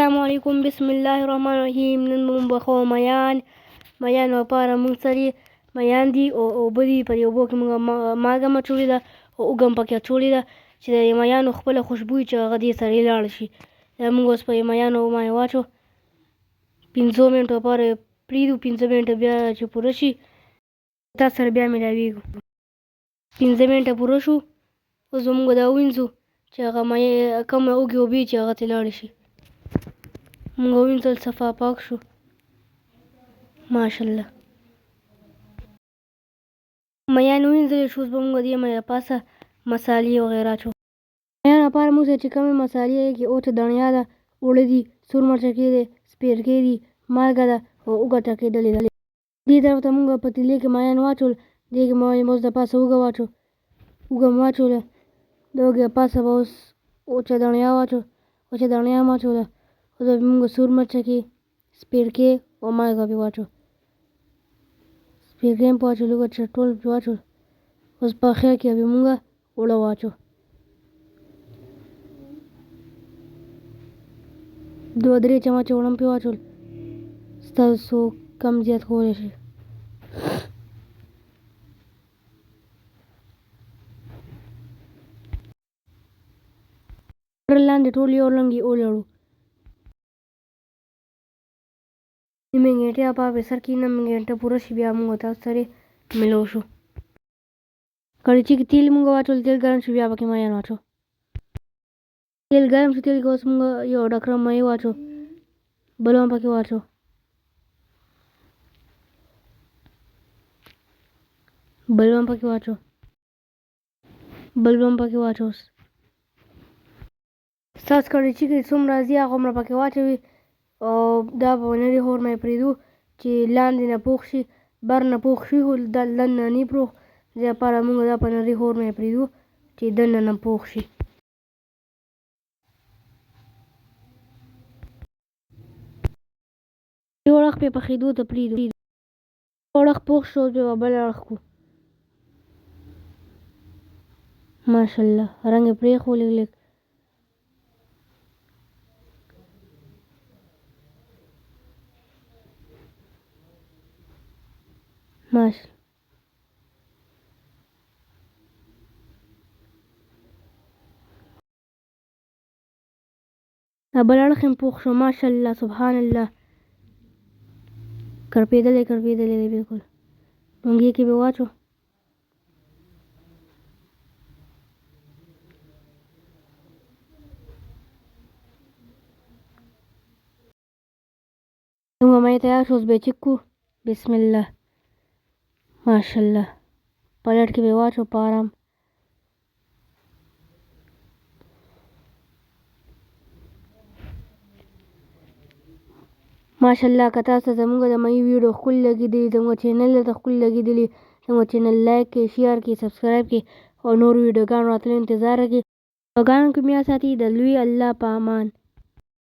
السلام علیکم، بسم الله الرحمن الرحیم. نن به موږ پخوو میان. میان لپاره موږ سره میان دي او اوبه دي. په دې اوبو کې موږ مالګه هم اچولې ده او اوږه هم پکې اچولې ده چې د میانو خپله خوشبويي چې هغه دې سره لاړه شي. دا موږ اوس په دې میانو باندې واچو، 5 منټو لپاره یې پرېږدو. 5 منټه بیا چې پوره شي تاسو سره بیا میلاویږو. 5 منټه پوره شو، اوس به موږ دا ووینځو چې هغه کومه اوږې اوبې چې هغه ترې لاړې شي. موږ ووینځل، صفا پاک شو ماشاءالله. میان ووینځل شو، اوس به موږ دې مې پاسه مسالې وغیره اچو. میان لپاره موږ سره چې کومې مسالې کې اوچه دڼیا ده، اوړه دي، سور مرچکې دی، سپیرکې دي، مالګه ده او اوږه ټکېدلې ده. دې طرف ته موږ پتیلې کې میان واچول، دې کې مو اوس د پاسه اوږه واچو، اوږه مو واچوله. د اوږې د پاسه به اوس وچه دڼیا واچو، وچه دڼیا مو واچوله. اوس به موږ سور مرچکې، سپیرکې او مالګه پرې واچو. سپیرکې هم پرې واچول، اوږه چې ټول پرې واچول. اوس په اخر کې به موږ اوړه واچو، 2 3 چمچه اوړه هم پرې واچول. ستاسو کم زیات کولی شئ. لاندې ټول یو رنګ یې ولړو. نیمه ګنټې لپاره پرې سر کښېنم، ګنټه پوره شي بیا موږ تاسو سره میلاو شو. کړچي کې تیل موږ واچول، تیل ګرم شو بیا پکې میان واچو. تیل ګرم شو، تیل کې اوس موږ یو ډکره مایع واچو، بل هم پکې واچو. بل هم پکې واچو، بل هم پکې واچو. اوس ستاسو کړچي کې څومره راځي هغومره پکې واچوي. او دا په نري اور باندې پرېږدو چې لاندې نه پوخ شي، بر نه پوخ شي خو دا دننه نه پوخ. دې لپاره موږ دا په نري اور باندې پرېږدو چې دننه نه پوخ شي. یو اړخ پرې پخېدو ته پرېږدو. یو اړخ پوخ شو، اوس به بل اړخ کړو. ماشاءالله رنګ یې پرېښود لږ لږ. ماشاءالله. بل اړخ یې هم پوخ شو ماشاءالله سبحان الله. کرپېدلی کرپېدلی دی بالکل. ډونګې کې به واچو. زموږ مې تیار شو، اوس به یې چک کړو. بسم الله ماشاءالله. پلیټ کې به یې واچو په آرام. ماشاءالله که تاسو ته زموږ د مې ویډیو ښکلې لګېدلې، زموږ چینل درته ښکلې لګېدلې، زموږ چینل لایک کړئ، شیر کړئ، سبسکرایب کړئ او نور ویډیوګانو راتلو انتظار وکړئ. ویډیوګانو کې میا ساتي د لوی الله په امان.